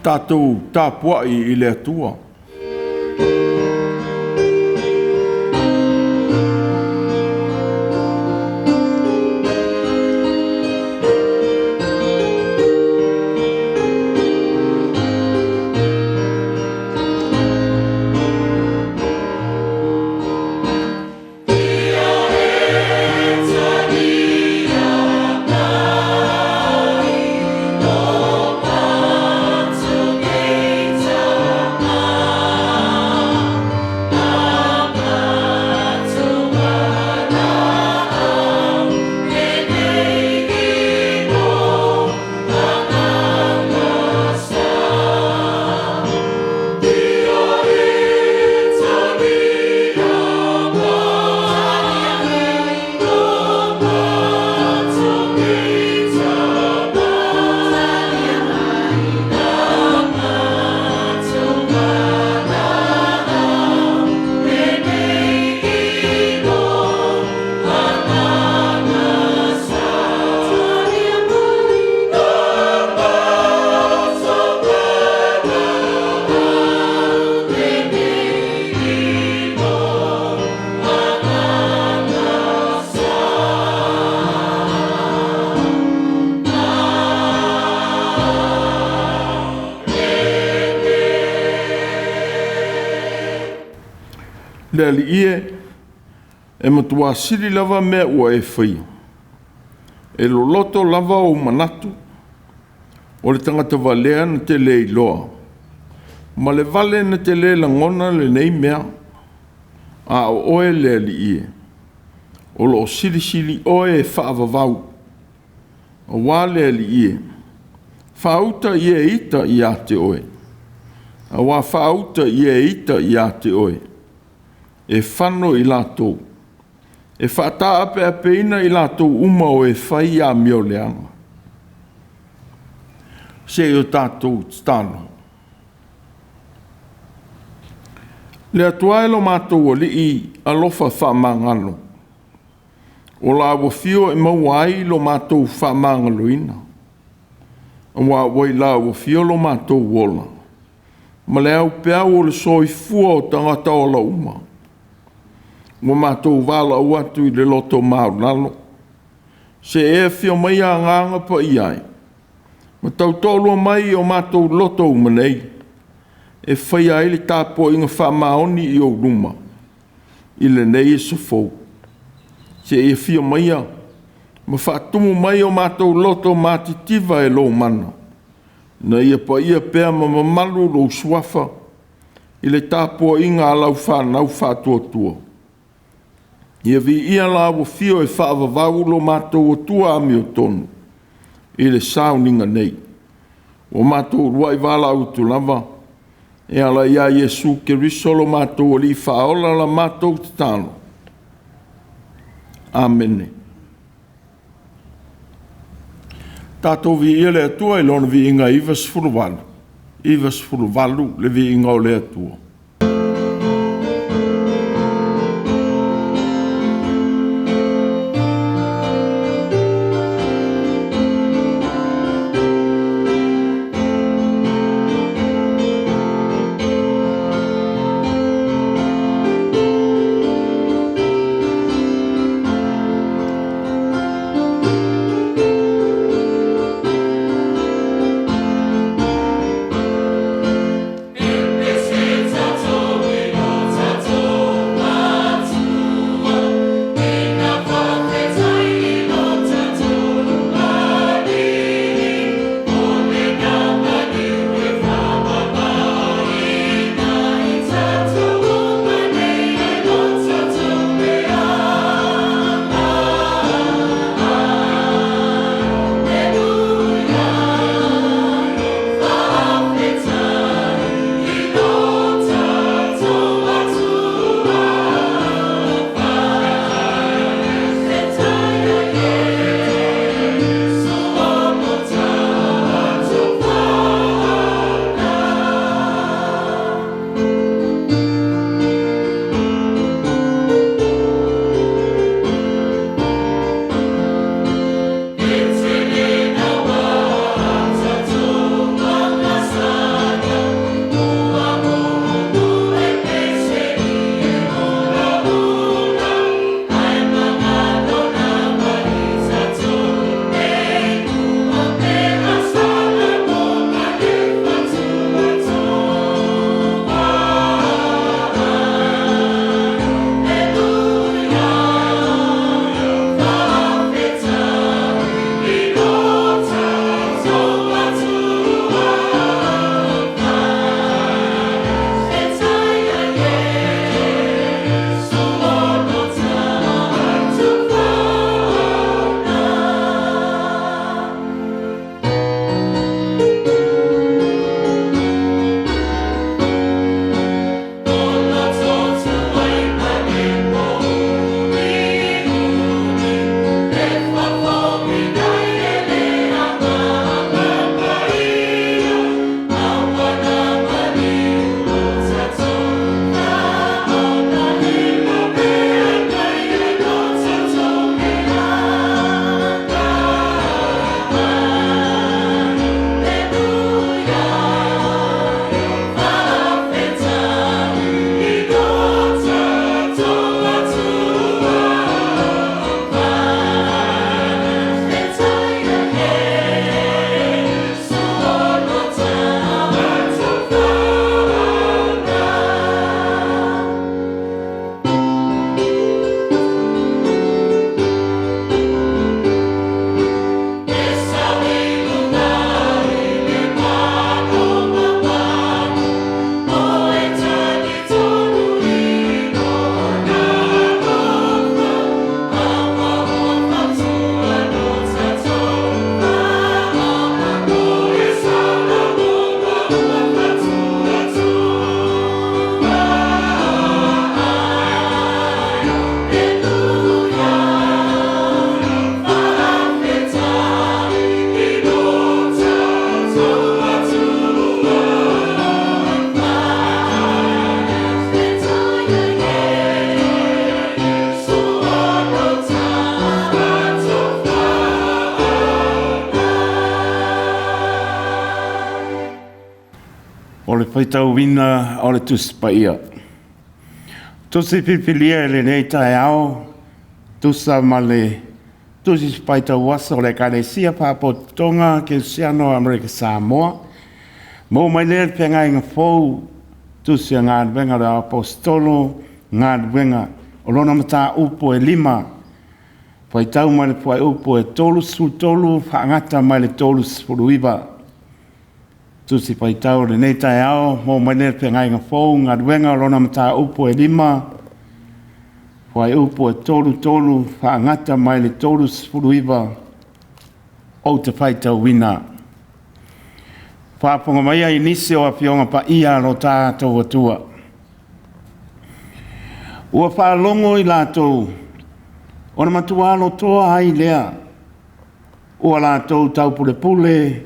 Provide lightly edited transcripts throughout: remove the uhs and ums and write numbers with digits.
Tatou tapuai i le Atua. Le Alii e, e matua sili lava mea ua e faia, e loloto lava ou manatu, o le tagata valea na te le iloa, ma le vale na te le lagona lenei mea. A o oe le Alii e, o lo o silisili oe e faavavau, aua le Alii e, faauta i e ita ia te oe, aua faauta i e ita ia te oe, e fano i latou, e faataapeapeina i latou uma o e fai amioleaga. Se i o tatou tatalo. Le Atua e lo matou Alii alofa faamagalo, o lau afio e maua ai lo matou faamagaloina, aua ua i lau afio lo matou ola, ma le aupeau o le soifua o tagata ola uma. Ua matou valaau atu i le loto maualalo, se i e afio maia Agaga Paia e, ma tautoalua mai i o matou loto uma nei, e faia ai le tapuaiga faamaoni i ou luma i lenei aso fou. Se i e afio maia ma faatumu mai o matou loto matitiva e lou mana, ina ia paia pea ma mamalu lou suafa i le tapuaiga a lau fanau faatuatua. Ia viia lau afio e faavavau lo matou Atua amiotonu i le sauniga nei. Ua matou uluai valaau atu lava e ala ia Iesu Keriso lo matou Alii Faaola la matou tatalo. Amene. Tatou viia le Atua i Lona viiga e 98, 98 le viiga o le Atua. Pepese. O le faitauina o le Tusi Paia. Tusi filifilia i lenei taeao, tusa ma le Tusi Faitauaso o le Ekalesia Faapotopotoga Kerisiano Amerika Samoa. Maua mai lea le Feagaiga Fou, Tusi o Galuega a le Aposetolo, Galuega, o lona mataupu e 5, faitau mai le fuaiupu e 33 faagata mai le 39. Tusi faitau o lenei taeao, maua mai lea le Feagaiga Fou, Galuega, o lona mataupu e 5, fuaiupu e 33 faagata mai le 39, ou te faitauina. Faafofoga maia i nisi o afioga paia a lo tatou Atua. Ua faalogo i latou ona matua lotoa ai lea, ua latou taupulepule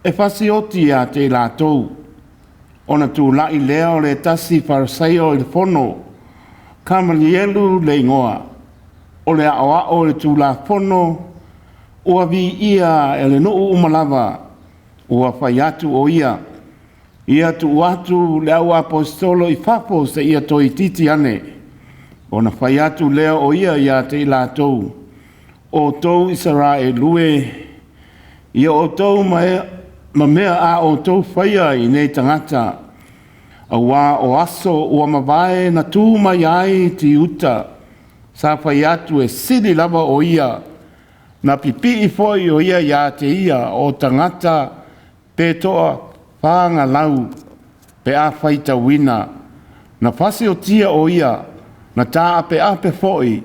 e fasioti ia te i latou, ona tulai lea o le tasi Farisaio i le fono, Kamalielu le igoa, o le aoao i le Tulafono, ua viia e le nuu uma lava, ua fai atu o ia, ia tuu atu le au aposetolo i fafo seia toeitiiti ane. Ona fai atu lea o ia ia te i latou, outou Isaraelu e, ia outou ma mea a outou faia i nei tagata, auā o aso ua mavae na tu mai ai Tiuta, sa fai atu e sili lava o ia, na pipii foi o ia ia te ia o tagata pe toa whāngalau pe a faitauina, na fasiotia o ia, na tāapeape foi,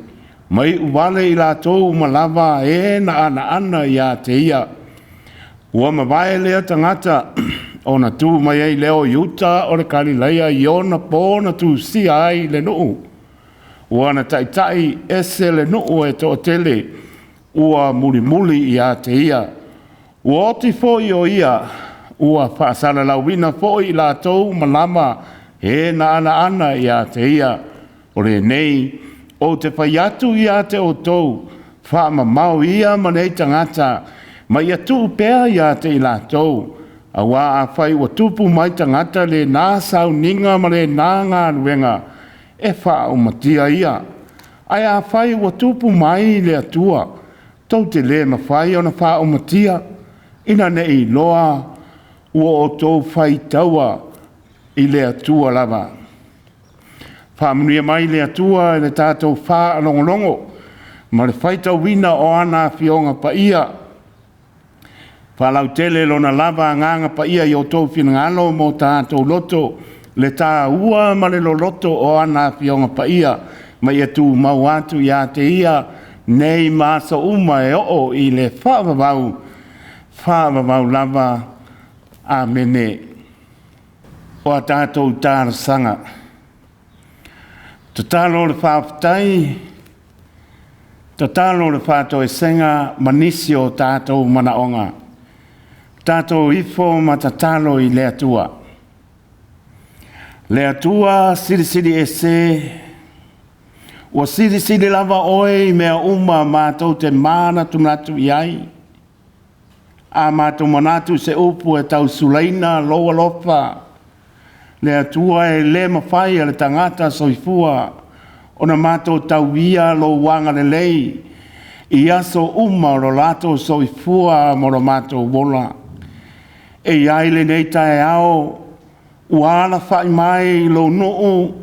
mai uvale i latou uma lava e na ana ia te ia. Ua mavae lea tagata ona tu mai ai lea o Iuta o le Kalilaia i ona po na tusia ai le nuu. Ua na taitai ese le nuu e toatele, ua mulimuli ia te ia. Ua oti foi o ia, ua faasalalauina foi i latou uma lava e na ana ia te ia. O lenei, ou te fai atu ia te outou, faamamao ia ma nei tagata, ma ia tuu pea ia te i latou, auā afai ua tupu mai tagata lena sauniga ma lena galuega, e faaumatia ia. Ae afai ua tupu mai le Atua, tou te le mafai ona faaumatia, ina ne i iloa ua outou faitaua i le Atua lava. Faamanuia mai le Atua i le tatou faalogologo ma le faitauina o ana afioga paia. Faalautele lona lava agaga paia i outou finagalo mo tatou loto, le tāua ma le loloto o ana afioga paia, ma ia tumau atu ia te ia nei ma aso uma e oo i le faavavau, faavavau lava. Amene. O a tatou talosaga. Tatalo le faafetai, tatalo le faatoesega ma nisi o tatou manaoga. Tatou ifo ma tatalo i le Atua. Le Atua silisili ese, ua silisili lava oe i mea uma matou te manatunatu i ai. A matou manatu se upu e tausulaina lou alofa, le Atua e le mafai e le tagata soifua ona matou tauia lou agalelei i aso uma o lo latou soifua ma lo matou ola. E i ai lenei taeao ua alafai mai lou nuu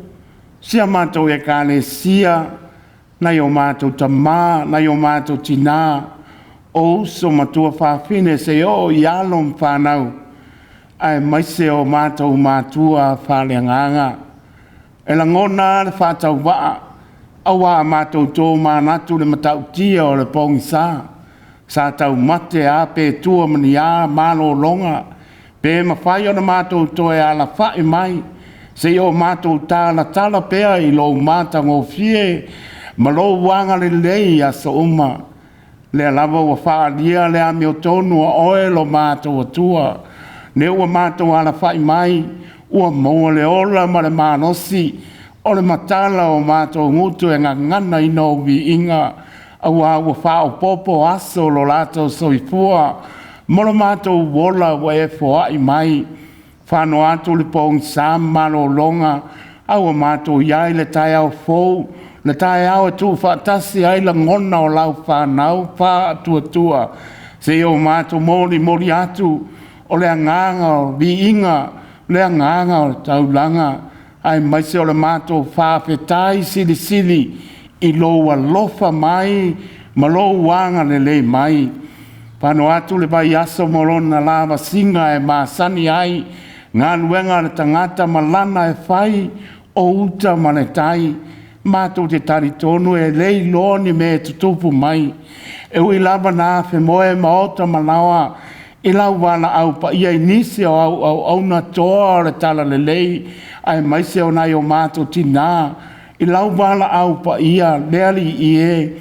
si a matou ekalesia, nai o matou tamā, nai o matou tinā, o uso matua fafine se oo i alo ma whanau, aemaise o matou matua faaleagaga. E lagona le faatauvaa, auā matou tomanatu i le matautia o le pogisa, sa taumate a pe tua ma ni a malologa, pe mafai ona matou toe alafai mai, seia o matou talatala pea i lou matagofie ma lou agalelei i aso uma. Lea lava ua faaalia le amiotonu a oe lo matou Atua, lea ua matou alafai mai, ua maua le ola ma le malosi, o le matala o matou gutu e gagana i ou viiga, auā ua faaopoopo aso o lo latou soifua, ma lo matou ola ua e foai mai. Faanoa atu le pogisa ma malologa, a ua matou i ai i le taeao fou, le taeao e tuufaatasi ai lagona o lau fanau faatuatua seia o matou molimoli atu o le agaga o viiga, o le agaga o le taulaga, aemaise o le matou faafetai silisili i lou alofa mai ma lou agalelei mai. Faanoa atu le vaiaso ma lona lavasiga e masani ai, galuega a le tagata ma lana e fai, o uta ma le tai. Matou te talitonu e le iloa ni mea e tutupu mai, e ui lava ina afemoe maota ma laoa i lau valaau paia i nisi o au auauna toa o le talalelei aemaise o nai o matou tina i lau valaau paia, le Alii e,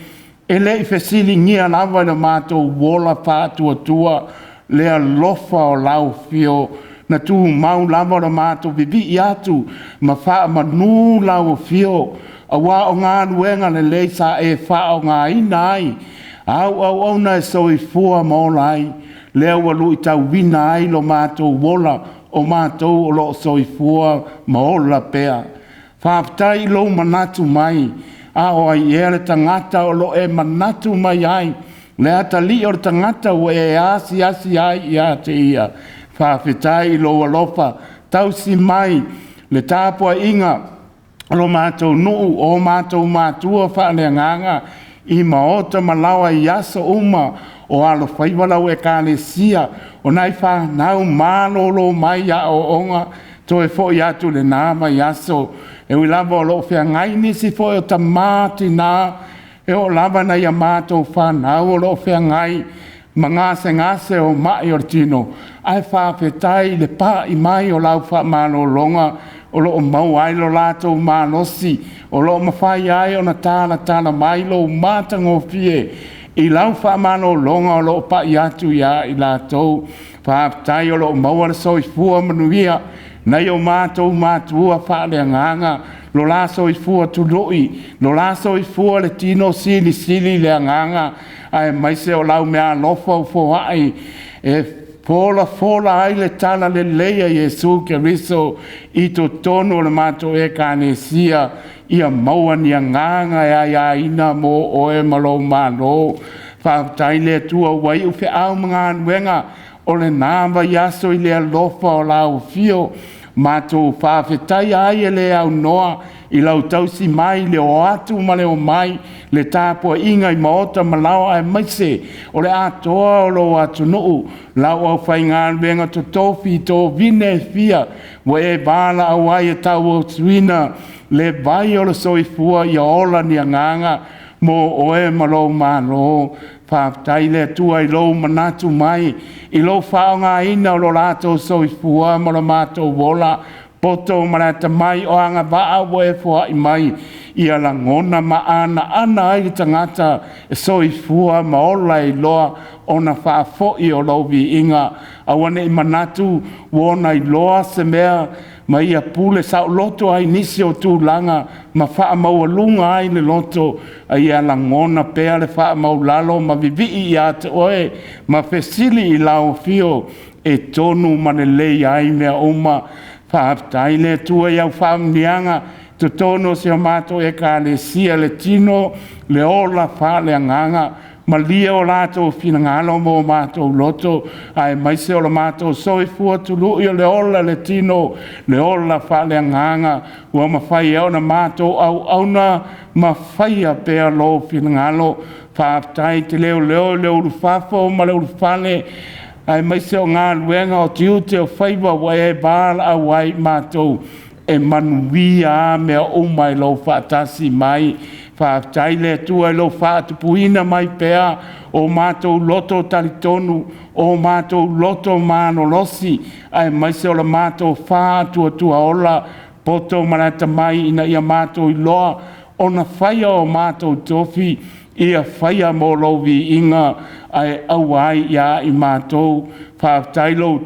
e le i fesiligia lava i lo matou ola faatuatua le alofa o lau afio, na tumau lava lo matou vivii atu ma faamanu lau afio, aua o galuega lelei sa e faaaogaina ai au auauna e soifua ma ola ai, lea ua luitauina ai lo matou ola, o matou o lo o soifua ma ola pea. Faafetai i lou manatu mai. A o ai ea le tagata o lo o e manatu mai ai, le atalii o le tagata ua e asiasi ai ia te ia? Faafetai i lou alofa tausi mai, le tapuaiga a lo matou nuu, o matou matua faaleagaga i maota ma laoa i aso uma o alofaiva lau Ekalesia, o nai fanau malolo mai aoaoga toe foi atu i lena vaiaso. E ui lava o lo o feagai nisi foi o tama, tina, e oo lava ina ia matou fanau o lo o feagai ma gasegase o mai o le tino, ae faafetai i le pai mai o lau faamalologa o lo o maua ai lo latou malosi, o lo o mafai ai ona talatala mai lou matagofie i lau faamalologa o lo o pai atu ia i latou. Faafetai o lo o maua le soifua manuia i nai o matou matua faaleagaga, lo la soifua tului, lo la soifua le tino silisili le agaga, aemaise o lau meaalofa ua foai e folafola ai le talalelei a Iesu Keriso i totonu o le matou Ekalesia, ia maua ni agaga e aiaina mo oe ma lou Malo. Faafetai le Atua ua iu feau ma galuega o lena vaiaso i le alofa o lau afio, matou faafetaia ai e le aunoa i lau tausi mai i le o atu ma le omai, le tapuaiga i maota ma laoa aemaise o le atoa o lou atunuu, lau aufaigaluega totofi i tovine e fia ua e valaau ai e tauasuina le vai o le soifua ia ola ni agaga mo oe ma lou Malo. Faafetai le Atua i lou manatu mai i lou faaaogaina o lo latou soifua ma lo matou ola poto ma le atamai, o agavaa ua e foai mai ia lagona ma anaana ai le tagata e soifua ma ola ai loa ona faafoi o lou viiga. Aua ne i manatu ua ona iloa se mea ma ia pule saoloto ai i nisi o tulaga ma faamaualuga ai le loto, a ia lagona pea le faamaualalo ma vivii ia te oe ma fesili i lau afio e tonu ma lelei ai mea uma. Faafetai le Atua i au faamanuiaga i totonu o si a matou Ekalesia, le tino, le ola faaleagaga. Malie o latou finagalo ma o matou loto, aemaise o le matou soifua tului, o le ola i le tino, le ola faaleagaga ua mafai ai ona matou auauna ma faia pea lou finagalo. Faafetai e te leoleo i le ulufafo ma le ulufale aemaise o galuega o tiute o faiva ua e valaau ai i matou, e manuia lava mea uma i lou faatasi mai. Faafetai le Atua i lou faatupuina mai pea o matou loto talitonu, o matou loto malolosi, aemaise o le matou faatuatua ola, poto ma le atamai ina ia matou iloa ona faia o matou tofi, ia faia mo lou viiga ae aua ai ia i matou. Faafetai i lou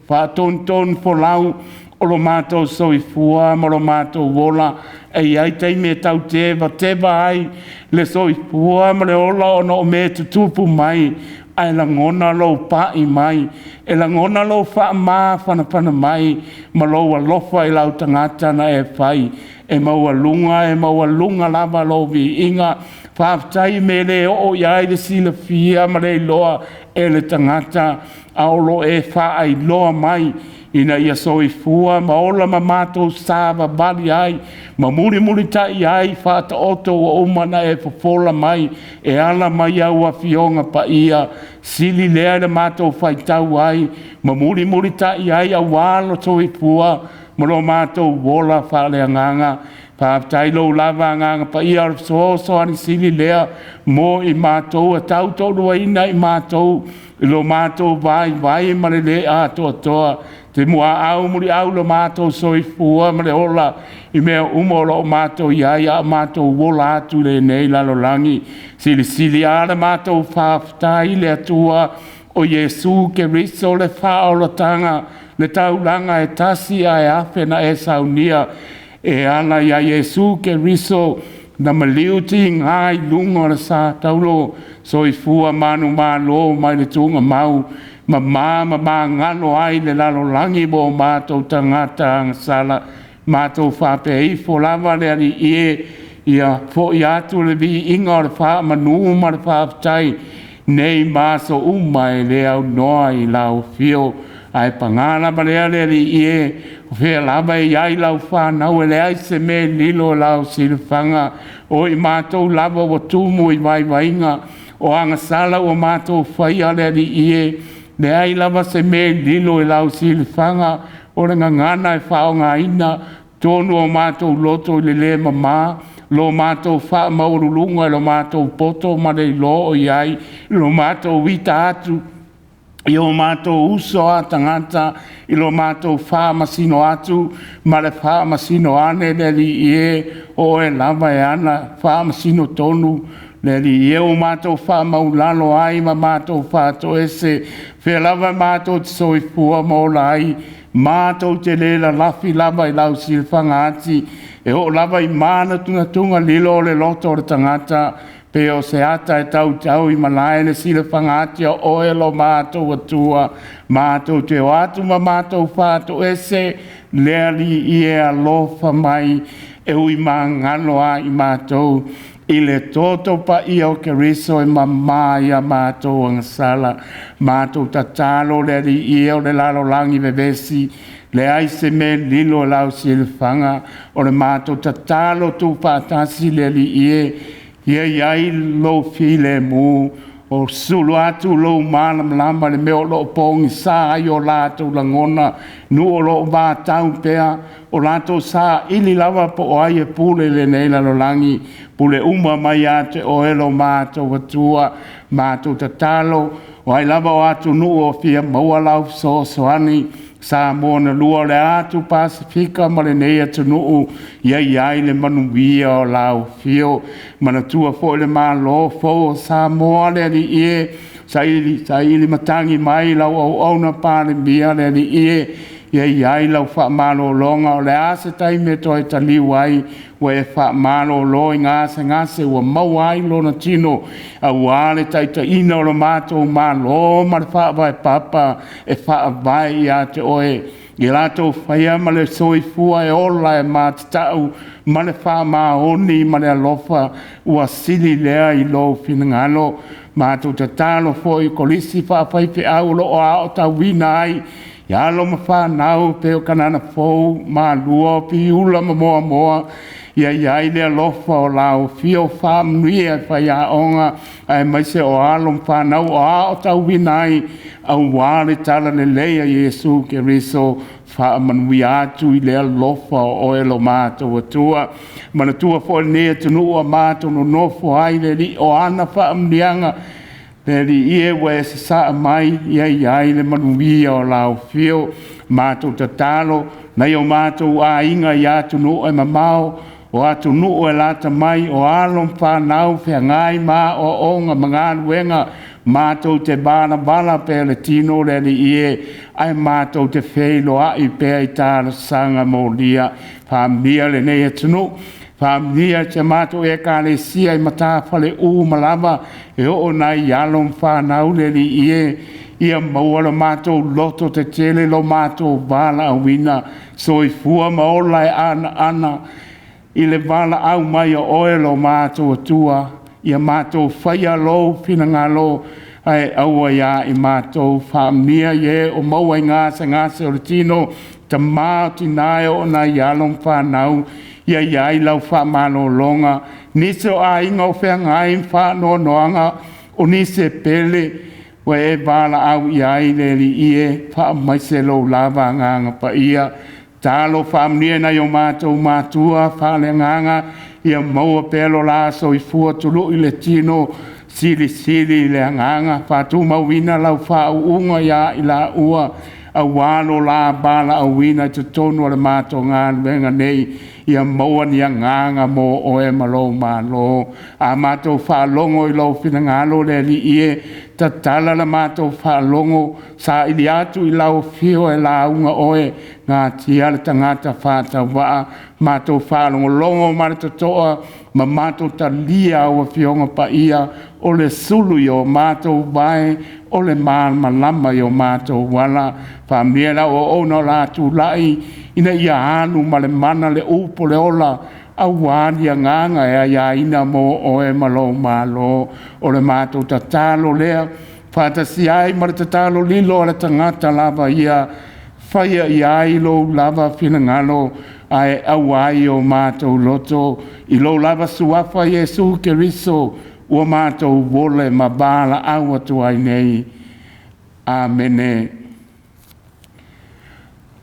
faatonutonufolau o lo matou soifua ma lo matou ola. E i ai taimi e tau tevateva ai le soifua ma le ola ona o mea e tutupu mai, Ae lagona lou pa'i mai, e lagona lou faamafanafana mai ma lou alofa i lau tagata na e fai. E maualuga e maualuga lava lou viiga. Faafetai i mea e le oo i ai le silafia ma le iloa e le tagata, a o lo o e faailoa mai ina ia soifua ma ola ma matou savavali ai ma mulimulitai ai Faataoto ua uma ona e fofola mai e ala mai i au Afioga Paia. Sili lea i le matou faitau ai ma mulimulitai ai aua lo soifua ma lo matou ola faaleagaga. Faafetai i lou lava Agaga Paia o le fesoasoani sili lea mo i matou e tautoaluaina i matou i lo matou vaivai ma le le atoatoa. E te muaau muliau lo matou soifua ma le ola i mea uma o lo o matou i ai a o matou ola atu i lenei lalolagi. Silisili lava la matou faafetai i le Atua o Iesu Keriso le faaolataga, le taulaga e tasi ae afe na e saunia e ala ia Iesu Keriso na maliu tiga i luga o le sa taulo, soifua manumalo mai le tuugamau, mama ma magalo ai le lalolagi ma o matou tagata agasala. Matou faapea ifo lava le Alii e, ia foi atu le viiga o le faamanu ma le faafetai nei ma aso uma e le aunoa i lau afio. Ae paga lava lea le Alii e, o fea lava e i ai lau fanau, e leai se mea e lilo i lau silafaga, o i matou lava ua tumu i vaivaiga, o agasala ua matou faia le Alii e, leai lava se mea e lilo i lau silafaga. O le gagana e faaaogaina tonu o matou loto i le le mama, lo matou faamaualuluga i lo matou poto ma le iloa o i ai, lo matou ita atu i o matou uso a tagata, i lo matou faamasino atu ma le faamasino ane. Le Alii e, o Oe lava e ana faamasino tonu le Alii e, ua matou faamaualalo ai ma matou faatoese, o fea lava matou te soifua ma ola ai, matou te le lalafi lava i lau silafaga ati, e oo lava i manatunatuga lilo o le loto o le tagata, pe o se ata e tautau i malae le silafaga ati a oe lo matou Atua. Matou te o atu ma matou faatoese, le Alii e, alofa mai, e ui magalo lava i matou i le toto paia o Keriso e mama ai a matou agasala. Matou tatalo le Alii e, o le lalolagi vevesi, leai se mea e lilo i lau silafaga. O le matou tatalo tuufaatasi le Alii e, ia i ai lou filemu, o sulu atu lou malamalama i le mea o lo o pogisa ai o latou lagona, nuu o lo o vatau pea, o latou saili lava po o ai e pule i lenei lalolagi. Pule uma mai ia te oe lo matou Atua. Matou tatalo, o ai lava o atunuu o fia maua lau fesoasoani, Samoa na lua, o le atu Pasefika ma lenei atunuu, ia i ai le manuia o lau afio. Manatua foi le Malo fou o Samoa le Alii e, saili, saili matagi mai lau auauna Palemia le Alii e, ia i ai lau faamalologa. O le a se taimi e toe taliu ai, ua e faamalolo i gasegase ua maua ai lona tino, aua le taitaiina o le matou Malo ma le Faavae Papa e faavae ia te oe, ia latou faia ma le soifua e ola e matatau ma le faamaoni ma le alofa, ua sili lea i lou finagalo. Matou tatalo foi i kolisi faafaifeau o lo o aotauina ai alo ma fanau pei o Kanana Fou, Malua, Piula ma Moamoa, ia i ai le alofa o lau afio, faamanuia i faiaoga aemaise o alo ma fanau o aotauina ai aua le talalelei a Iesu Keriso. Faamanuia atu i le alofa o oe lo matou Atua. Manatua foi lenei atunuu ua matou nonofo ai le Alii, o ana faamanuiaga le Alii e ua e sasaa mai, ia i ai le manuia o lau afio. Matou tatalo nai o matou aiga i atunuu e mamao, o atunuu e lata mai, o alo ma fanau feagai ma aoaoga ma galuega, matou te valavala pea i le tino le Alii e, ae matou te feiloai pea i talosaga molia. Faamanuia lenei atunuu. Faamanuia i si a matou Ekalesia i Matafaleū ma lava e oo nai alo ma fanau le Alii e, ia maua lo matou loto tetele lo matou valaauina, soifua ma ola e anaana i le valaau mai o oe lo matou Atua, ia matou faia lou finagalo ae aua ia i matou. Faamanuia i e o maua i gasegase o le tino, tama tina e oo nai alo ma fanau, ia i ai lau faamalologa. Nisi o aiga o feagai ma faanoanoaga, o nisi e pele ua e valaau i ai le Alii e, faamaise lou lava Agaga Paia. Talo faamanuia i nai o matou matua faaleagaga ia maua pea lo la soifua, tului le tino, silisili le agaga, faatumauina lau faauuga ia i laua aua lo la valaauina i totonu o le matou galuega nei, ia maua ni agaga mo oe ma lou Malo. A matou faalogo i lou finagalo le Alii e, tatala la matou faalogo, saili atu i lau afio e lauga oe, natia le tagata faatauvaa. Matou faalogologo ma le totoa ma matou talia au Afioga Paia, o le sulu i o matou vae, o le malamalama i o matou ala. Faamanuia i lau auauna o le a tulai ina ia alu ma le mana le upu o le ola aua ni agaga e aiaina mo oe ma lou Malo. O le matou tatalo lea faatasi ai ma le tatalo lilo a le tagata lava ia, faia i ai lou lava finagalo ae aua ai o matou loto i lou lava Suafa Iesu Keriso ua matou ole ma valaau atu ai nei. Amene.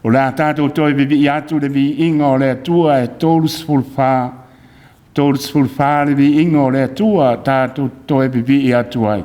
O le a tatou toe vivii atu i le viiga o le Atua e 34, 34 le viiga o le Atua tatou toe vivii atu ai.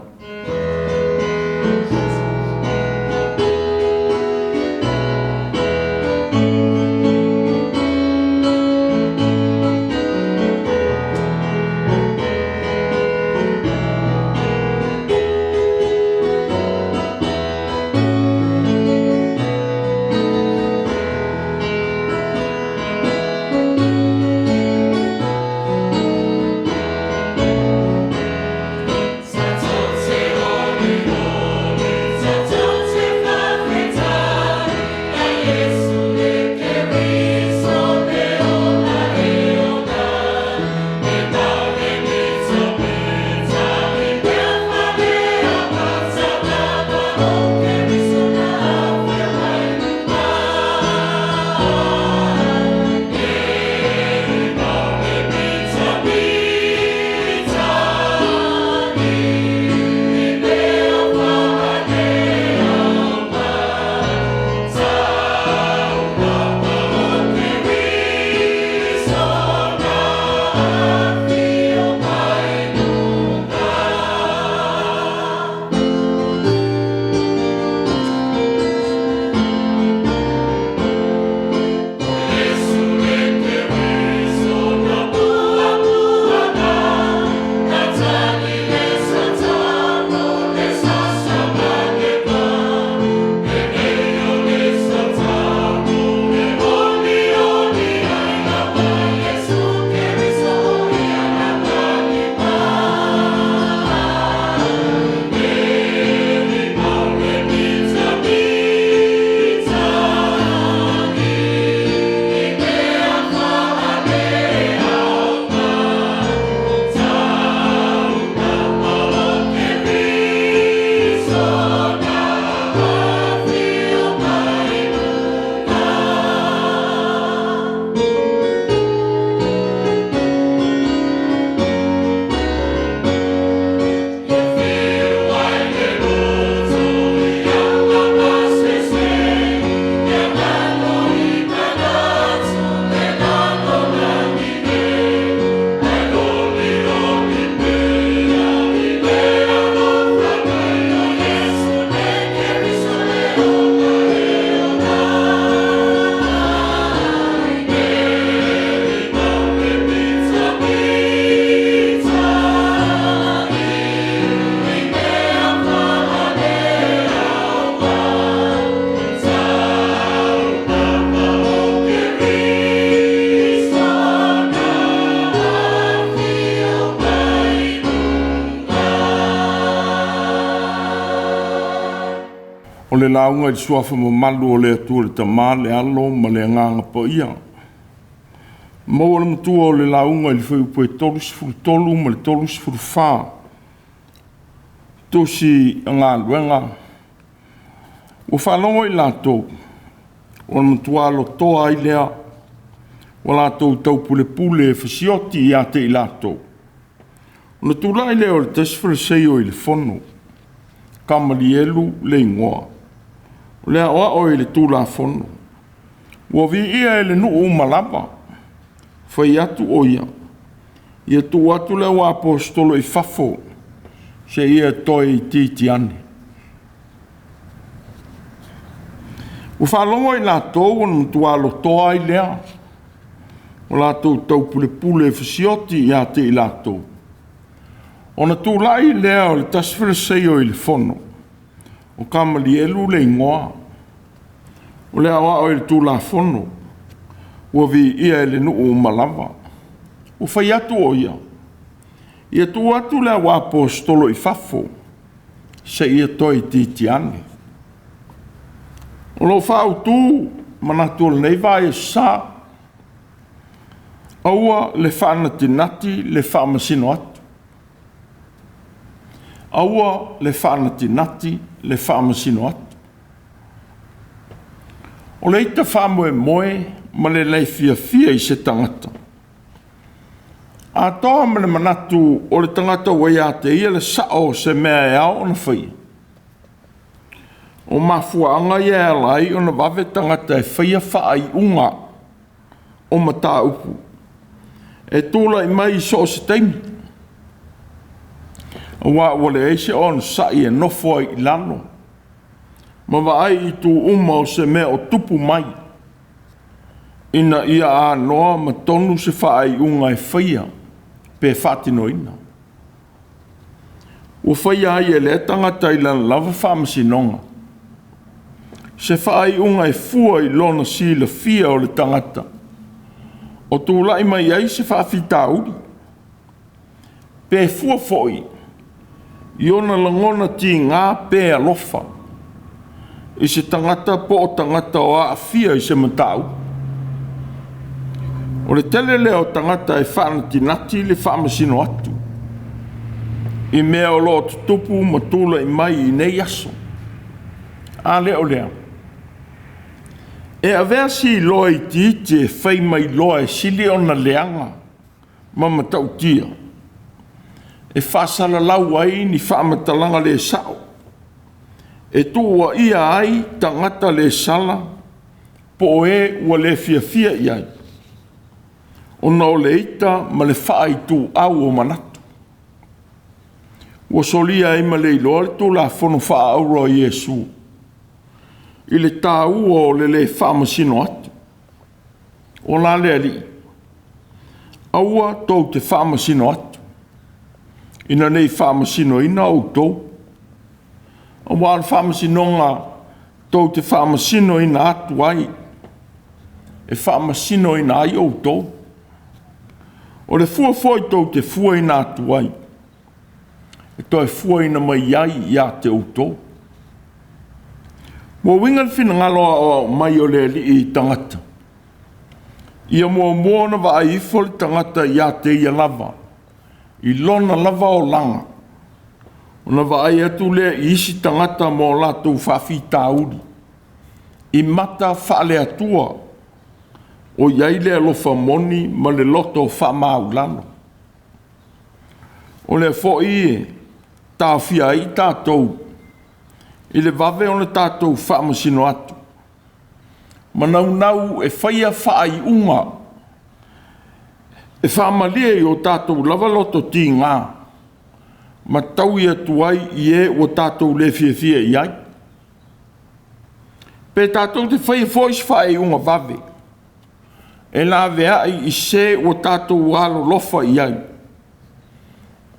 O le lauga i le suafa mamalu o le Atua le Tama, le Alo ma le Agaga Paia. Maua le matua o le lauga i le fuaiupu e 33 ma le 34. Tusi o Galuega. Ua faalogo i latou, ua matua lotoa ai lea, ua latou taupulepule e fasioti ia te i latou. Ona tulai lea o le tasi Fariseio i le fono, Kamalielu le igoa, o le aoao i le Tulafono, ua viia e le nuu uma lava. Fai atu o ia, ia tuu atu le au aposetolo i fafo, seia toe itiiti ane. Ua faalogo i latou ona matua lotoa ai lea, ua latou taupulepule e fasioti ia te i latou. Ona tulai lea o le tasi Fariseio i le fono, o Kamalielu le igoa, o le aoao i le Tulafono, ua viia e le nuu uma lava. Ua fai atu o ia, ia tuu atu le au aposetolo i fafo, seia toe itiiti ane. O lo o faautu manatu o lenei vaiaso sa, aua le faanatinati le faamasino atu. Aua le faanatinati le faamasino atu. O le ita faamoemoe ma le le fiafia i se tagata, atoa ma le manatu o le tagata ua ia te ia le sao o se mea e ao ona faia. O mafuaaga ia e ala ai ona vave tagata e faia faaiuga o mataupu e tulai mai i so o se taimi, aua ua leai se onosai e nofo ai i lalo ma vaai i itu uma o se mea o tupu mai, ina ia anoa ma tonu se faaiuga e faia pe faatinoina. Ua faia ai e lea tagata i lana lava faamasinoga se faaiuga e fua i lona silafia o le tagata o tulai mai ai se faafitauli, pe fua foi i ona lagona tiga pe alofa i se tagata po o tagata o aafia i se mataupu. O le tele lea o tagata e faanatinati le faamasino atu i mea o lo o tutupu ma tulai mai i nei aso. A le o lea, e avea si iloa itiiti e fai mai loa e sili ona leaga ma matautia, e faasalalau ai ni faamatalaga le sao, e tuuaia ai tagata le sala po o e ua le fiafia i ai, ona o le ita ma le faaituau o manatu. Ua solia ai ma le iloa le Tulafono faaauro a Iesu i le taua o le le faamasino atu. O la le Alii, aua tou te faamasino atu, ina nei faamasinoina outou, aua o le faamasinoga tou te faamasinoina atu ai, e faamasinoina ai outou. O le fua foi tou te fuaina atu ai, e toe fuaina mai ai ia te outou. Ua uiga le finagalo aoao mai o le Alii i tagata, ia muamua ona vaai ifo le tagata ia te ia lava, i lona lava olaga, ona vaai atu lea i isi tagata ma o latou faafitauli, i mata faale-Atua, o i ai le alofa moni ma le loto faamaualalo. O lea foi e taofia ai tatou i le vave ona tatou faamasino atu, ma naunau e faia faaiuga e faamalie i o tatou lava loto tiga, ma taui atu ai i e ua tatou le fiafia i ai. Pe tatou te faia foi se faaiuga vave, e laveai i se ua tatou alolofa i ai,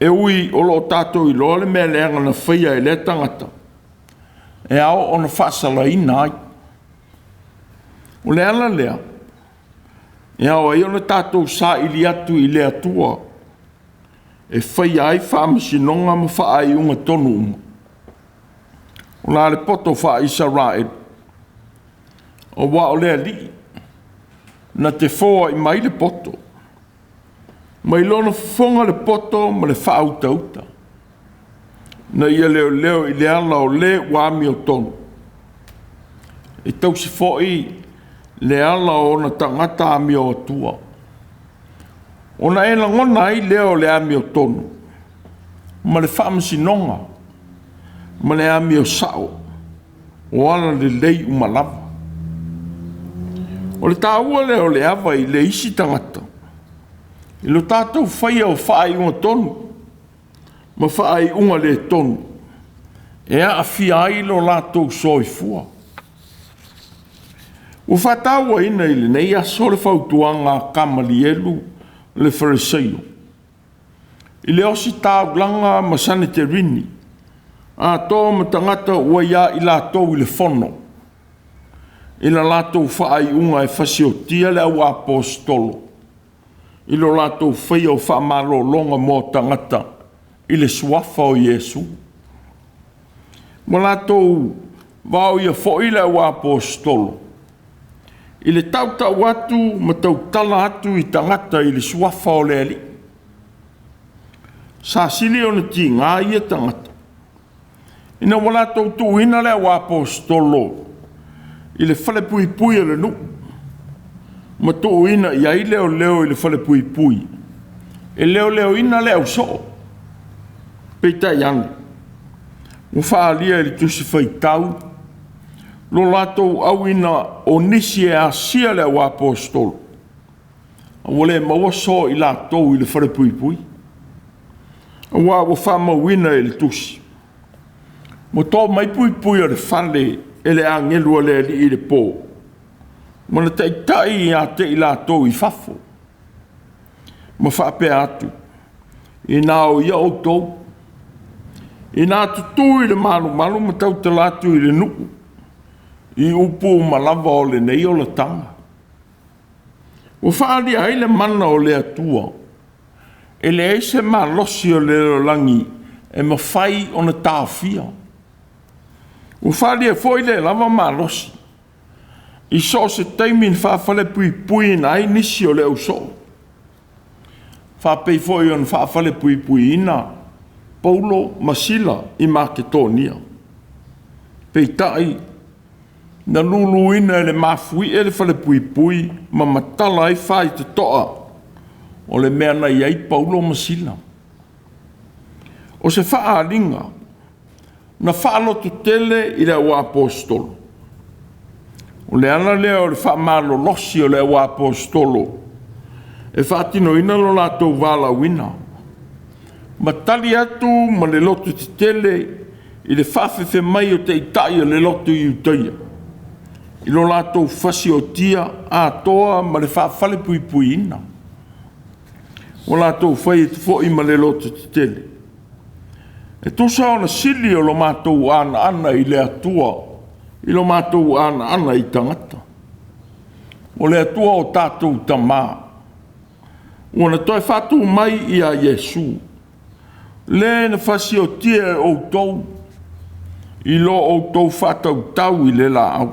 e ui o lo o tatou iloa le mea leaga na faia e lea tagata, e ao ona faasalaina ai. O le ala lea, e ao ai ona tatou saili atu i le Atua, e faia ai faamasinoga ma faaiuga tonu uma. O la le poto faa-Isaraelu, auā o le Alii na te foai mai le poto, mai lona fofoga le poto ma le faautauta, na ia leoleo i le ala o le ua amiotonu, e tausi foi le ala o ona tagata amio atua. Ona e lagona ai lea o le amiotonu ma le faamasinoga ma le amio sao o ala lelei uma lava. O le taua lea o le ava i le isi tagata i lo tatou faia o faaiuga tonu ma faaiuga le tonu e aafia ai lo latou soifua. Ua faatauaina i lenei aso le fautuaga a Kamalielu le Fariseio i le ositaulaga ma Saneterini atoa ma tagata ua ia i latou i le fono i la latou faaiuga e fasiotia le auaposeitolo i lo latou faia o faamalologa mo tagata i le suafa o Iesu. Ua latou vaoia foi le auaposeitolo i le tautau atu ma tautala atu i tagata i le suafa o le Alii. Sa sili ona tiga ia tagata ina ua latou tuuina le auaposeitolo i le falepuipui o le nuu ma tuuina i ai leoleo i le falepuipui e leoleoina le ausoo. Peitai ane, ua faaalia i le Tusi Faitau lo latou auina o nisi e asia le auaposeitolo, a ua le maua so o i latou i le falepuipui, aua ua faamauina i le tusi, ua to mai puipui o le fale e le agelu a le Alii i le po, ma na taitai ia te i latou i fafo, ma faapea atu, Ina o ia outou, ina tutū i le malumalu ma tautala atu i le nuu i upu uma lava o lenei olataga. Ua faaalia ai le mana o le Atua, e leai se malosi o le lalolagi e mafai ona taofia. Ua faaalia foi le lava malosi i so o se taimi na faafalepuipuiina ai nisi o le ausoo, faapei foi ona faafalepuipuiina Paulo ma Sila i Maketonia. Peitai, na luluina e le mafuie le falepuipui ma matala ai faitotoa o le mea na i ai Paulo ma Sila. O se faaaliga na faalototele i le auaposeitolo. O le ala lea o le faamalolosi o le auaposeitolo e faatinoina lo latou valaauina, ma tali atu ma le lototetele i le faafefe mai o taitai o le lotu Iutaia i lo latou fasiotia atoa ma le faafalepuipuiina. Ua latou fai atu foi ma le lototetele, e tusa ona sili o lo matou anaana i le Atua i lo matou anaana i tagata. O le Atua o tatou tama, ua na toe faatu mai ia Iesu, le na fasiotia e outou i lo outou faatautau i le laau.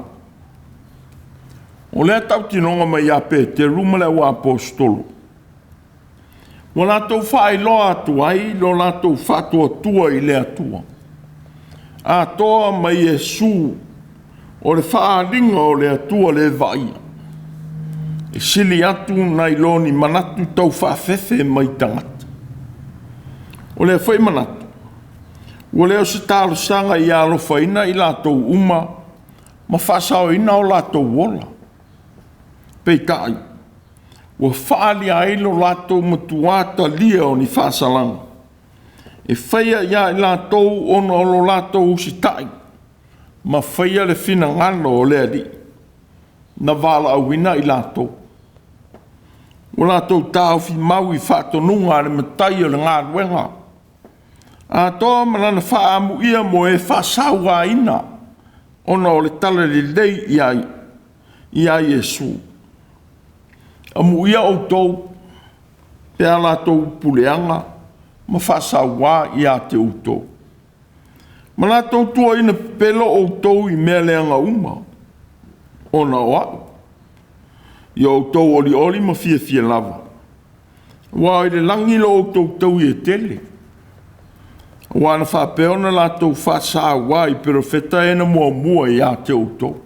O lea tautinoga mai ia Peteru ma le auaposeitolo, ua latou faailoa atu ai lo latou faatuatua i le Atua, atoa ma Iesu o le faaaliga o le Atua le vaaia, e sili atu nai lo ni manatu taufaafefe mai tagata. O lea foi manatu, ua le o se talosaga ia alofaina i latou uma ma faasaoina o latou ola. Peitai, ua faaalia ai lo latou matua talia o ni faasalaga e faia ia i latou ona o lo latou usitai ma faia le finagalo o le Alii na valaauina i latou. Ua latou taofi mau i faatonuga a le Matai o le galuega, atoa ma lana faaamuia mo e faasauaina ona o le talalelei ia Iesu. Amuia outou pe a latou puleaga ma faasauā ia te outou. Ma latou tuuaina pepelo outou i mea leaga uma, ona o a'u. Ia outou olioli ma fiafia lava, aua o i le lagi lo outou taui e tele. Aua na faapea ona latou faasauā i perofeta e na muamua ia te outou.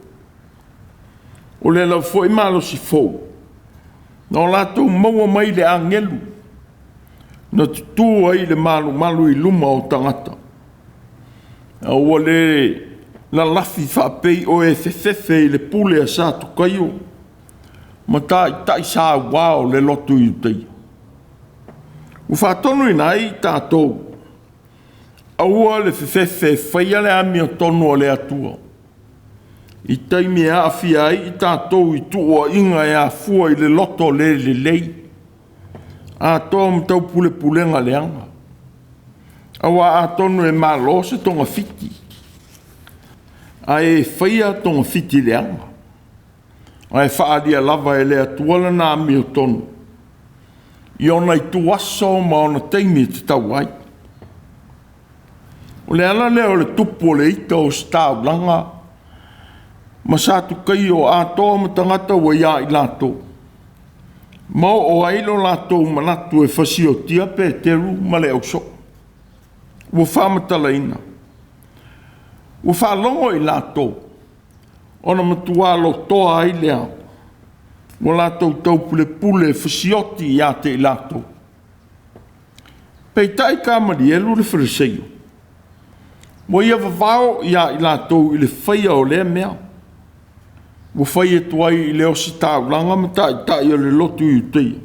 O lea lava foi malosi fou, na o latou maua mai le agelu, na tutū ai le malumalu i luma o tagata. A ua le lalafi faapei o e fefefe i le pule a Satukaio ma taitai sauā o le lotu Iutaia. Ua faatonuina ai tatou, aua le fefefe e faia le amiotonu a le Atua, i taimi e aafia ai i tatou i tuuaiga e afua i le loto le lelei, atoa ma taupulepulega leaga. Aua atonu e malo se togafiti, ae faia togafiti leaga, ae faaalia lava e le Atua lana amiotonu i ona ituaso ma ona taimi e tatau ai. O le ala lea o le tupu o le ita o ositaulaga ma Satukaio atoa ma tagata ua ia i latou, ma oo ai lo latou manatu e fasiotia Peteru ma le ausoo. Ua faamatalaina, ua faalogo i latou, ona matua lotoa ai lea, ua latou taupulepule e fasioti ia te i latou. Peitai Kamalielu le Fariseio, ua ia vavao ia i latou i le faia o lea mea, ua fai atu ai i le ositaulaga ma taitai o le lotu Iutaia,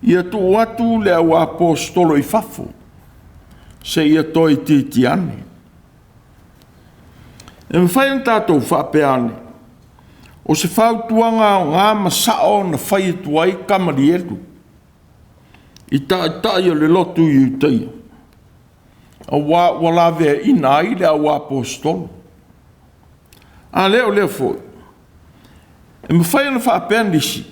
ia tuu atu le auaposeitolo i fafo, seia toe itiiti ane. E mafai ona tatou faapea ane, o se fautuaga aoga ma sao na fai atu ai Kamalielu i taitai o le lotu Iutaia, aua ua laveaina ai le auaposeitolo. A lea o lea foi, e mafai ona faapea nisi,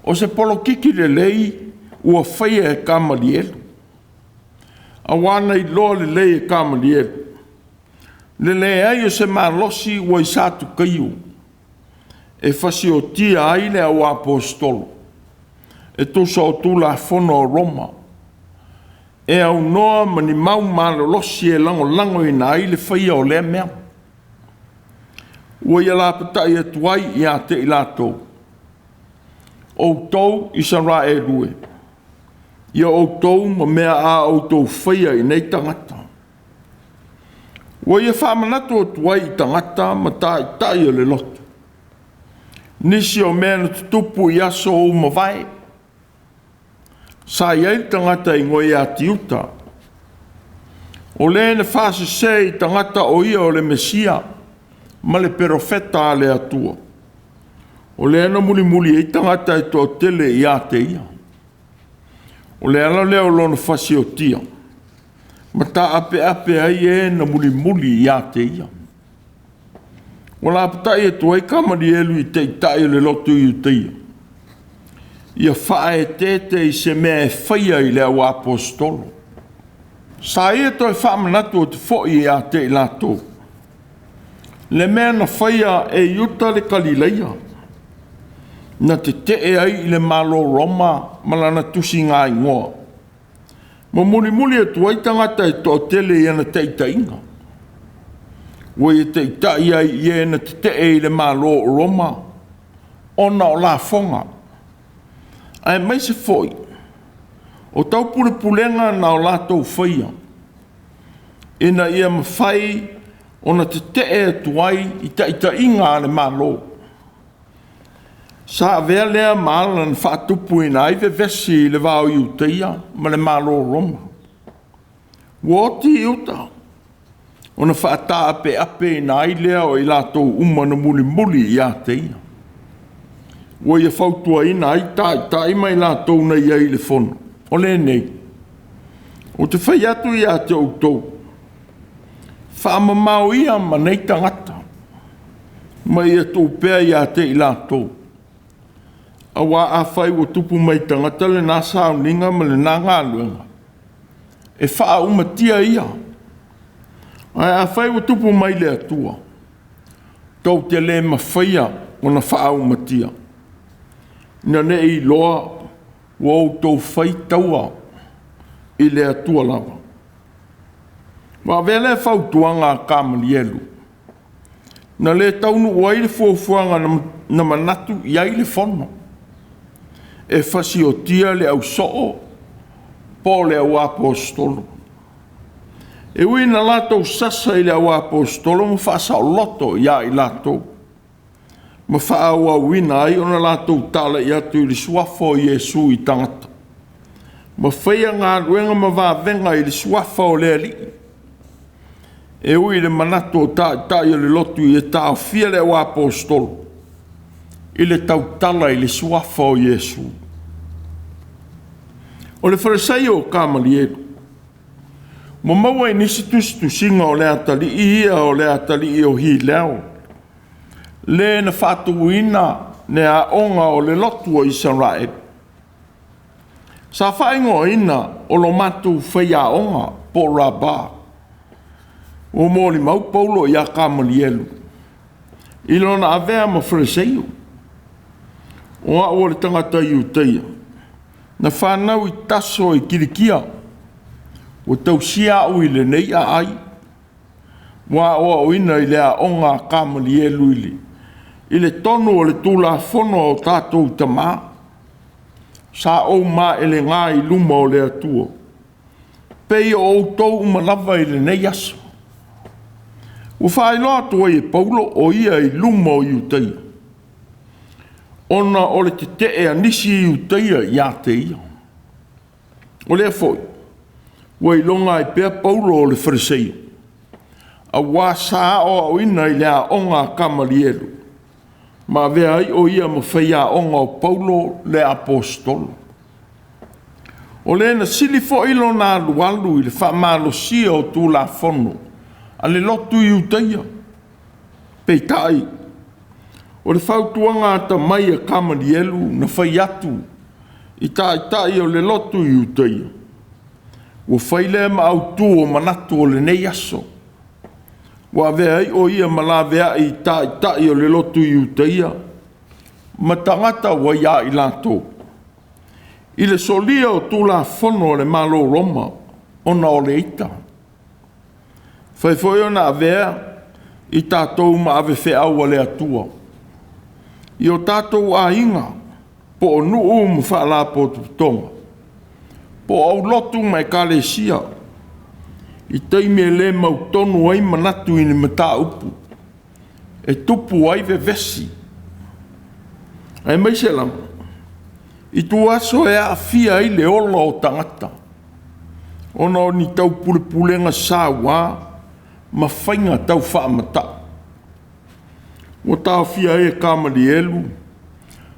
o se polokiki lelei ua faia e Kamalielu, aua na iloa lelei e Kamalielu le leai o se malosi ua i Satukaio e fasiotia ai le auaposeitolo e tusa o Tulafono a Roma, e aunoa ma ni mau malolosi e lagolagoina ai le faia o lea mea. Ua ia lapatai atu ai ia te i latou, outou Isaraelu e, ia outou ma mea a outou faia i nei tagata. Ua ia faamanatu atu ai i tagata ma taitai o le lotu, nisi o mea na tutupu i aso ua mavae. Sa i ai le tagata e igoa ia Tiuta, o le na faasese i tagata o ia o le Mesia ma le perofeta a le Atua, o lea na mulimuli ai tagata e toatele ia te ia. O le ala lea o lona fasiotia, ma taapeape ai e na mulimuli ia te ia. Ua lapatai atu ai Kamalielu i taitai o le lotu Iutaia, ia faaeteete i se mea e faia i le auaposeitolo. Sa ia toe faamanatu atu foi ia te i latou, le mea na faia e Iuta le Kalilaia, na tetee ai i le Malo Roma ma lana tusiga igoa, ma mulimuli atu ai tagata e toatele i ana taitaiga. Ua ia taitai ai i e na tetee i le Malo o Roma, ona o lafoga, aemaise foi o taupulepulega na o latou faia, ina ia mafai ona tetee atu ai i taitaiga a le Malo. Sa avea lea ma ala na faatupuina ai vevesi i le va o Iutaia ma le Malo o Roma. Ua oti Iuta ona faataapeapeina ai lea o i latou uma na mulimuli ia te ia. Ua ia fautuaina ai taitai ma i latou na i ai i le fono, o lenei, ou te fai atu ia te outou, faamamao ia ma nei tagata, ma ia tuu pea ia te i latou. Aua afai ua tupu mai tagata lena sauniga ma lena galuega, e faaumatia ia. Ae afai ua tupu mai le Atua, tou te le mafaia ona faaaumatia, ina ne i iloa ua outou fai taua i le Atua lava. Ua avea lea fautuaga a Kamalielu, na le taunuu ai le fuafuaga na manatu i ai le fono, e fasiotia le ausoo po o le auaposeitolo. E ui ina latou sasa i le auaposeitolo ma faasaoloto ia i latou, ma faaauauina ai ona latou talai atu i le suafa o Iesu i tagata, ma faia galuega ma vavega i le suafa o le Alii. E ui i le manatu o taitai o le lotu ia taofia le auaposeitolo i le tautala i le suafa o Iesu. O le Fariseio o Kamalielu, ua maua i nisi tusitusiga o le atalii ia o le atalii o Hileo, le na faatuina le aoga o le lotu o Isaraelu. Sa faaigoaina o lo matou faiaoga po o Raba. Ua molimau Paulo ia Kamalielu i lona avea ma Fariseio. O au o le tagata Iutaia, na fanau i Taso i Kilikia, ua tausia au i lenei aai, ua aoaoina i le aoga a Kamalielu i le tonu o le Tulafono a o tatou tama. Sa ou maelega i luma o le Atua, pei o outou uma lava i lenei aso. Ua faailoa atu ai e Paulo o ia i luma o Iutaia, ona o le tetee a nisi Iutaia ia te ia. O lea foi ua iloga ai pea Paulo o le Fariseio, auā sa aoaoina i le aoga a Kamalielu, ma avea ai o ia ma faiaoga o Paulo le Aposetolo. O le na sili foi lona alualu i le faamalosia o Tulafono a le lotu Iutaia. Peitai, o le fautuaga atamai a Kamalielu na fai atu i taitai o le lotu Iutaia, ua fai lea ma autu o manatu o lenei aso. Ua avea ai o ia ma laveai i taitai o le lotu Iutaia ma tagata ua ia i latou, i le solia o Tulafono a le Malo o Roma ona o le ita. Fai foi ona avea i tatou ma avefeau a le Atua i o tatou aiga, po o nuu ma faalapotopotoga, po o aulotu ma ekalesia, i taimi e le mautonu ai manatu i ni mataupu e tupu ai vevesi, aemaise lava ituaso e aafia ai le ola o tagata ona o ni taupulepulega saua ma faiga taufaamata'u. Ua taofia ai e Kamalielu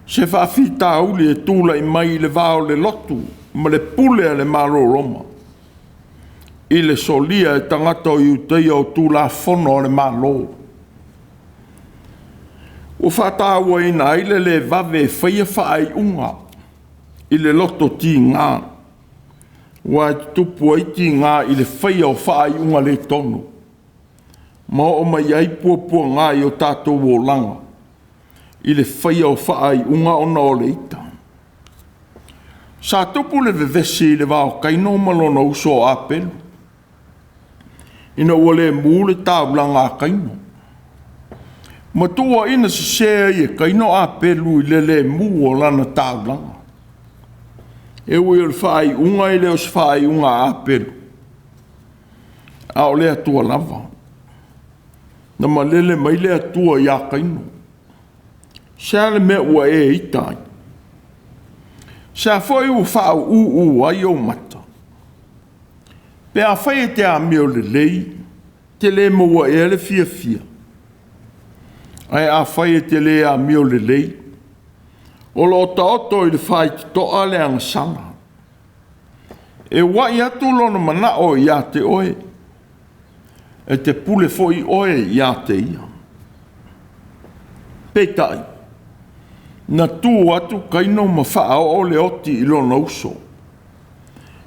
se faafitauli e tulai mai i le va o le lotu ma le pule a le Malo o Roma i le solia e tagata o Iutaia o Tulafono a le Malo. Ua faatauaina ai le le vave e faia faaiuga i le loto tiga, aua e tutupu ai tiga i le faia o faaiuga le tonu, ma oo mai ai puapuaga i o tatou olaga i le faia o faaiuga ona o le ita. Sa tupu le vevesi i le va o Kaino ma lona uso o Apelu, ina ua le mu le taulaga a Kaino. Ma tuuaina sese ai e Kaino Apelu i le le mu o lana taulaga. E ui o le faaiuga e le o se faaiuga a Apelu, a o le Atua lava. Na malele mai le Atua ia Kaino, se a le mea ua e ita ai? Se a foi ua faauu'u ai ou mata? Pe afai e te amio lelei, e te le maua ea le fiafia? Ae afai e te le amio lelei, o lo o taoto i le faitotoa le agasala. E ua'i atu lona manao ia te oe, e te pule foi oe ia te ia. Peitai, na tu atu Kaino ma faaoo le oti i lona uso,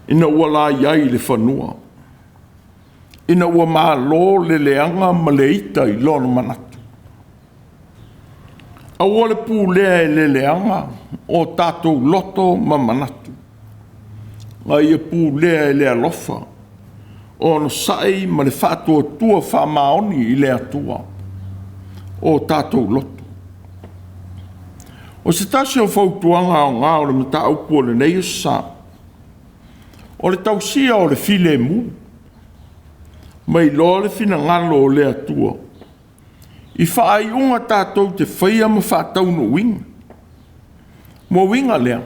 ina ua laei ai i le fanua. ina ua malo le leaga ma le ita i lona manatu. Aua le pulea e le leaga o tatou loto ma manatu, a ia pulea e le alofa, onosai ma le faatuatua faamaoni i le Atua o tatou loto. O se tasi o fautuaga aoga o le mataupu o lenei Aso Sa, o le tausia o le filemu, ma iloa le finagalo o le Atua i faaiuga tatou te faia ma faataunuuina. Mo uiga lea,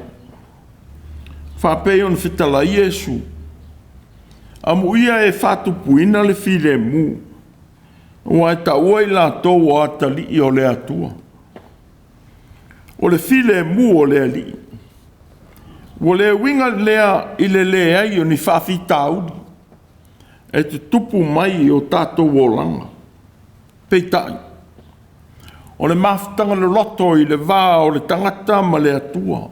faapei ona fetalai Iesu, amuia e faatupuina le filemu, aua e taua i latou o atalii o le Atua. O le filemu o le Alii, ua le uiga lea i le leai o ni faafitauli e tutupu mai i o tatou olaga. Peitai, o le mafutaga loloto i le va o le tagata ma le Atua,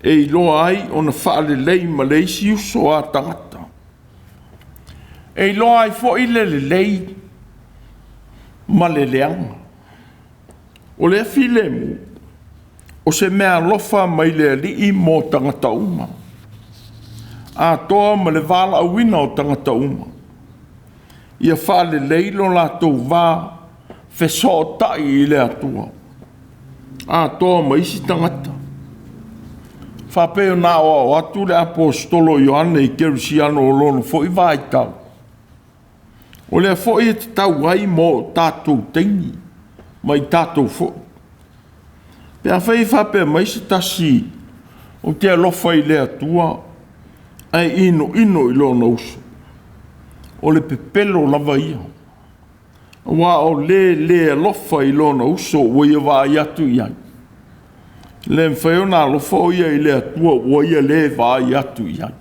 e iloa ai ona faalelei ma le isi uso a tagata. E iloa ai foi le lelei ma le leaga. O lea filemu, o se meaalofa mai le Alii mo tagata uma, atoa ma le valaauina o tagata uma, ia faalelei lo latou va fesootai i le Atua, atoa ma isi tagata. Faapei ona aoao atu le Aposetolo o Ioane i kerisiano o lona foi vaitau, o lea foi e tatau ai mo tatou taimi ma i tatou foi. Pe afai e faapea mai se tasi, ou te alofa i le Atua ae inoino i lona uso, o le pepelo lava ia, aua o le le alofa i lona uso ua ia vaai atu i ai, e le mafai ona alofa o ia i le Atua ua ia le vaai atu i ai.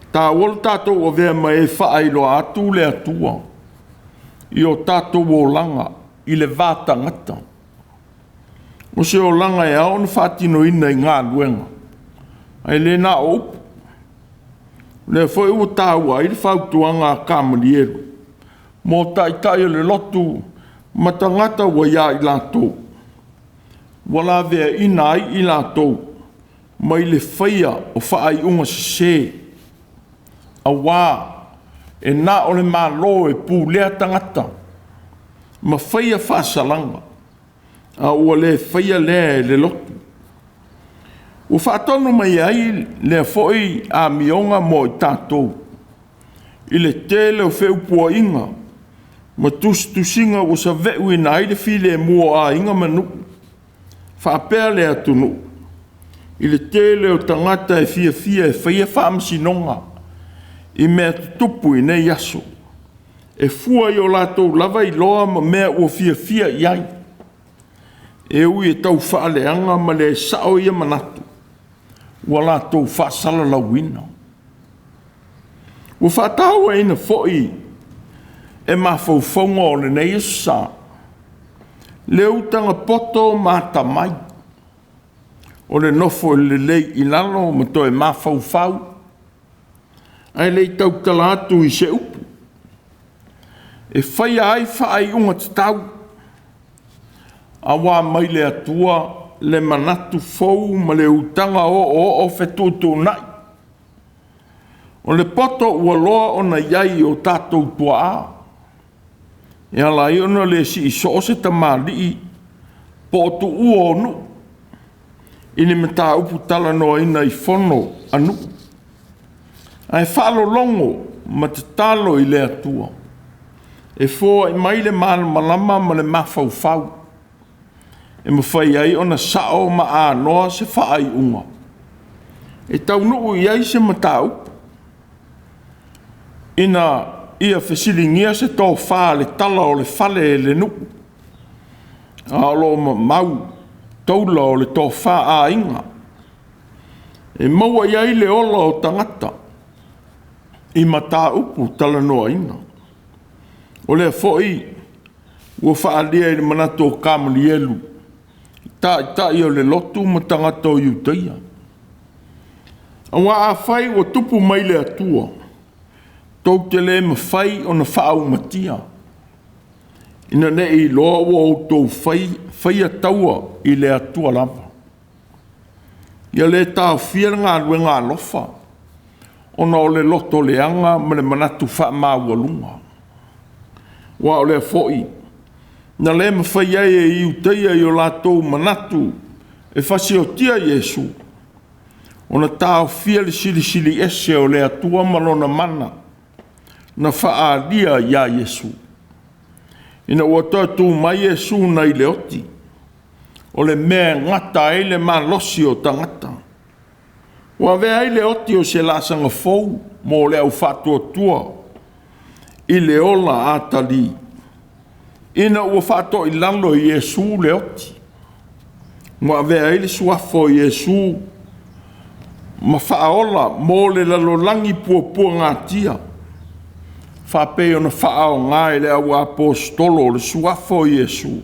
E taua lo tatou avea ma e faailoa atu le Atua i o tatou olaga i le va tagata. O se olaga e ao ona faatinoina i galuega, ae le na o upu. O lea foi ua taua ai le fautuaga a Kamalielu mo taitai o le lotu ma tagata ua ia i latou, ua laveaina ai i latou mai le faia o faaiuga sese, aua e na o le Malo e pulea tagata ma faia faasalaga, a ua le faia lea e le lotu. Ua faatonu mai ai lea foi amioga mo i tatou i le tele o feupuaiga ma tusitusiga ua saveuina ai le filemu o aiga ma nuu, faapea le atunuu i le tele o tagata e fiafia e faia faamasinoga i mea tutupu i nei aso, e fua i o latou lava iloa ma mea ua fiafia i ai, e ui e tau faaleaga ma le sao ia manatu ua latou faasalalauina. Ua faatauaina foi e mafaufauga o lenei Aso Sa le utaga poto ma atamai o le nofo lelei i lalo ma toe mafaufau ae le i tautala atu i se upu e faia ai faaiuga tatau, aua mai le Atua le manatu fou ma le utaga oooo fetuutuunai. O le poto ua loa ona i ai i o tatou tuaa, e ala ai ona le sii soo se tamalii po o tuua o nuu i ni mataupu talanoaina i fono a nuu, ae faalologo ma tatalo i le Atua e foai mai le malamalama ma le mafaufau e mafai ai ona sao ma anoa se faaiuga e taunuu i ai se mataupu, ina ia fesiligia se tofa a le tala o le fale e le nuu, a o lo o mamau taula o le tofa a aiga, e maua i ai le ola o tagata i mataupu talanoaina. O lea foi ua faaalia i le manatu o Kamalielu, taitai o le lotu ma tagata o Iutaia. Aua afai ua tupu mai le Atua tou te le mafai ona faaumatia, ina ne i iloa ua outou faia taua i le Atua lava. Ia le taofia le galuega alofa ona o le loto leaga ma le manatu faamaualuga, aua o lea foi na le mafai ai e Iutaia i o latou manatu e fasiotia Iesu, ona taofia le Silisili Ese o le Atua ma Lona mana na faaalia ia Iesu. Ina ua toe tu mai Iesu nai le oti, o le mea e gata ai le malosi o tagata, ua avea ai le oti o se laasaga fou mo le au faatuatua i le ola atalii, ina ua faatoilalo e Iesu le oti, ua avea ai le suafa o Iesu ma faaola mo le lalolagi puapuagatia, faapei ona faaaoga e le auaposeitolo le suafa o Iesu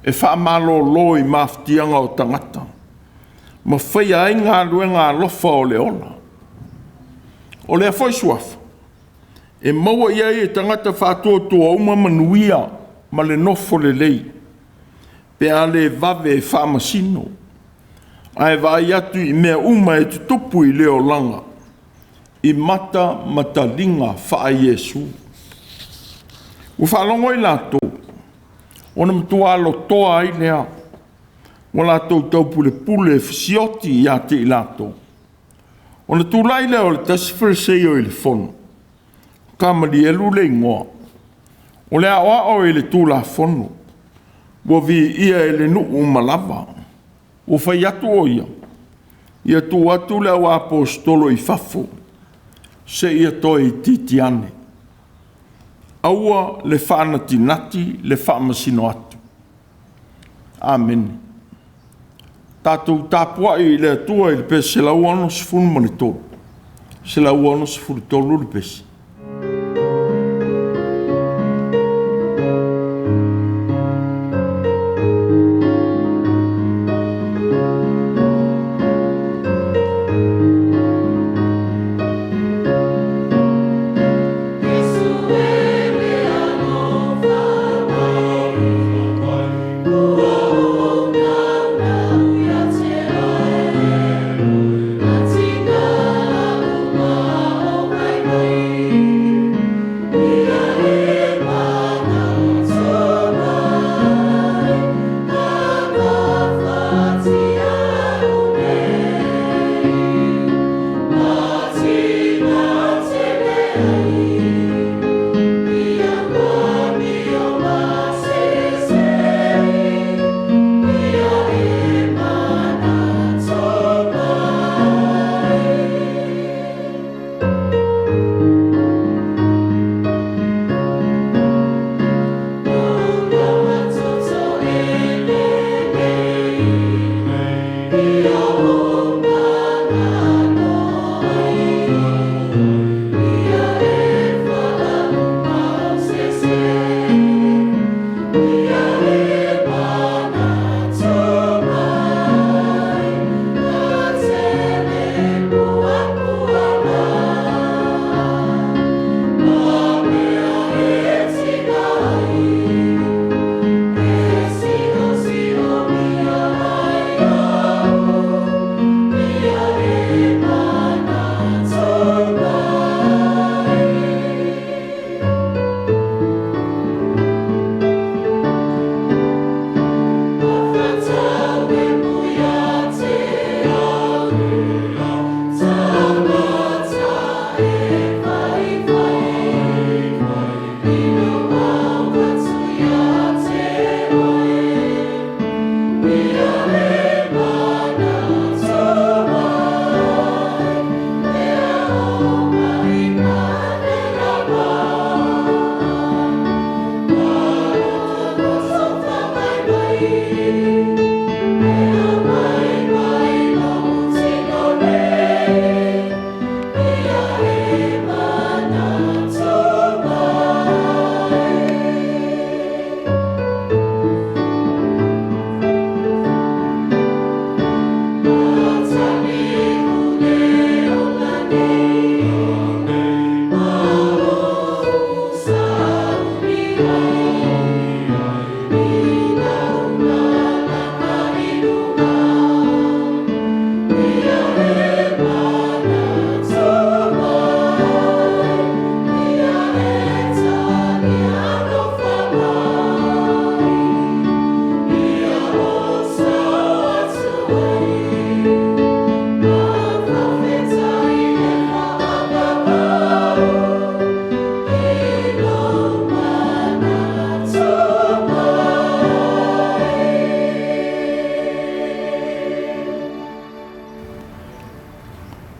e faamalolo i mafatiaga o tagata ma faia ai galuega alofa o le ola. O lea foi suafa e maua i ai e tagata faatuatua uma manuia ma le nofo lelei, pe a le vave e faamasino, ae vaai atu i mea uma e tutupu i le olaga i mata ma taliga faa-Iesu. Ua faalogo i latou, ona matua lotoa ai lea, ua latou taupulepule e fasioti ia te i latou. Ona tulai lea o le tasi Fariseio i le fono, o Kamalielu le igoa, o le aoao i le Tulafono, ua viia e le nuu uma lava. Ua fai atu o ia, ia tuu atu le auaposeitolo i fafo seia toe itiiti ane, aua le faanatinati le faamasino atu. Amene. Tatou tapuai i le Atua i le pese 163, 163 le pese.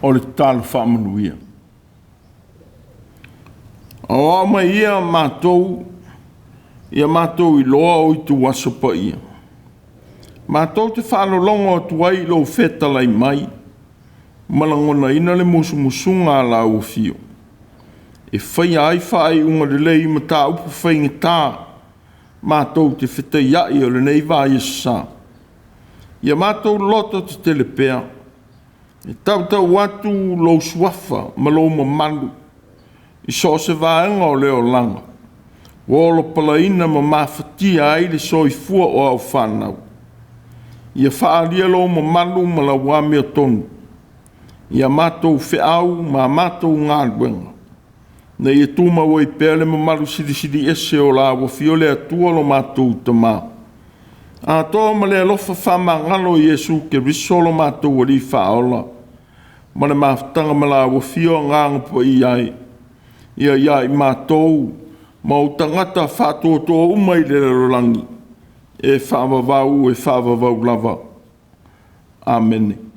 O le tatalo faamanuia. Aoao mai ia matou, ia matou iloa o ituaso paia. Matou te faalologo atu ai i lou fetalai mai, ma lagonaina le musumusuga a lau afio, e faia ai faaiuga lelei i mataupu faigata matou te fetaiai o lenei vaiaso sa. Ia matou loto tetele pea, e tautau atu lou suafa ma lou mamalu i so o se vaega o le olaga, ua olopalaina ma mafatia ai le soifua o au fanau. Ia faaalia lou mamalu ma lau amiotonu i a matou feau ma a matou galuega, ina ia tumau ai pea le mamalu silisili ese o lau afio le Atua lo matou Tama, atoa ma le alofa faamagalo o Iesu Keriso lo matou Alii Faaola, ma le mafutaga ma lau afio Agaga Paia e, ia i matou ma ou tagata faatuatua uma i le lalolagi, e faavavau e faavavau lava. Amene.